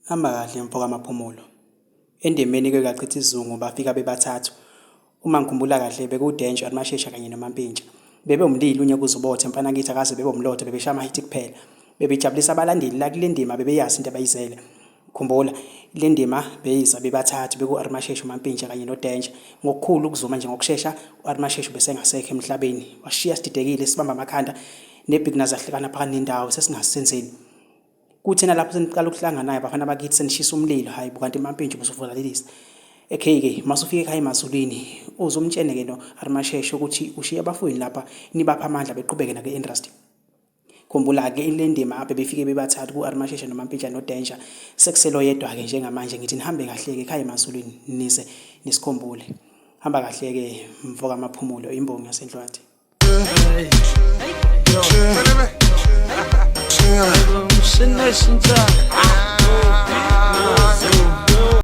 Hamba kahle mfo kaMaphumulo. Endimeni kekachitha isizungu bafika bebathathu. Uma ngikhumbula kahle bekuwuDenja, uMashesha kanye noMampintsha. Bebewumlilo unyaka uzubothe mfanakithi akaze bebe umlotha bebeshaya amahithi kuphela. Bebejabulisa abalandeli la kule ndima bebeyazi into abayizele. Khumbula, le ndima beyiza bebathathu beku-Armashesha, uMampintsha kanye noDenja. Ngokukhulu ukuzuma nje ngokushesha u-Armashesha ubesengasekho emhlabeni. Washiya sididekile sibamba amakhanda neBig Nuz yahlukana phakathi nendawo sesingazi senzeni. Kuthena lapho seniqala ukuhlanganayo bafana bakithi senishisa umlilo hayi bo kanti mampintshi ubusuvulalelisa. Okay-ke masufika ekhaya emazulwini uzumtshene-ke no-Armasheshe ukuthi ushiye abafowenu lapha nibaphe amandla beqhubeke nakwi-industry. Khumbula-ke le ndima bebefike bebathathu ku-Armasheshe noMampintsha noDanger sekusele oyedwa-ke njengamanje ngithi nihambe kahle-ke ekhaya emazulwini nize nisikhumbule. Hamba kahle-ke mfoka Maphumulo imbongi yaseNhlwathi.